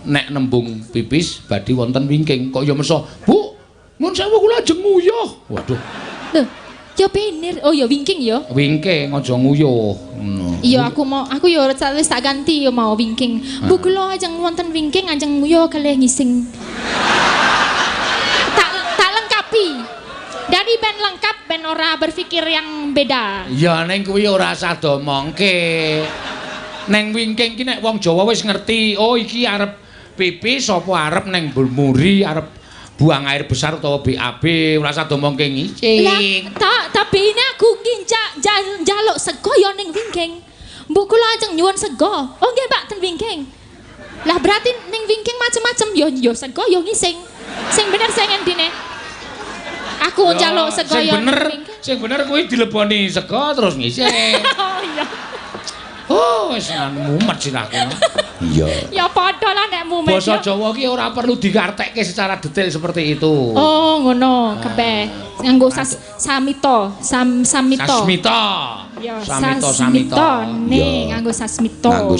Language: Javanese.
Nek nembung pipis badhe wonten wingking. Kok ya meso, "Bu, nuwun sewu, kula ajeng nguyuh." Waduh. Lho, ya bener. Oh ya, wingking ya. Wingking, aja nguyuh. Ngono. Iya, aku mau, aku ya wis tak ganti ya mau wingking. Bu, kula ajeng wonten wingking, ajeng nguyuh kalih ngising. Tak tak lengkapi. Dari ben lengkap, ben ora berpikir yang beda. Ya ning kuwi ora usah diomongke. Neng wingking ki nek wong Jawa wis ngerti, oh iki arep pipis apa arep neng muri, arep buang air besar utawa BAB, ora usah diomongke ngising. Lah, tak, tapi ini aku nginjak njaluk sego ya ning wingking. Bu, kula ajeng nyuwun sego. Oh nggih, Pak, ten wingking. Lah, berarti ning wingking macem-macem ya, ya sego ya ngising. Sing bener sing endine? Aku njaluk sego sing ya ning bener, wingking. Sing bener kuwi dileboni sego terus ngising. Oh iya. Oh, wis nganu, mumet sirahku. Iya. Ya padha lah nek mumet. Basa ya. Jawa ki ora perlu diartekke secara detail seperti itu. Oh, ngono, kabeh. Nganggo sas samito, sam samito. Sasmita. Ya, Samito, samito. sasmito. Nih, Iya. nganggo sasmito. Nganggo.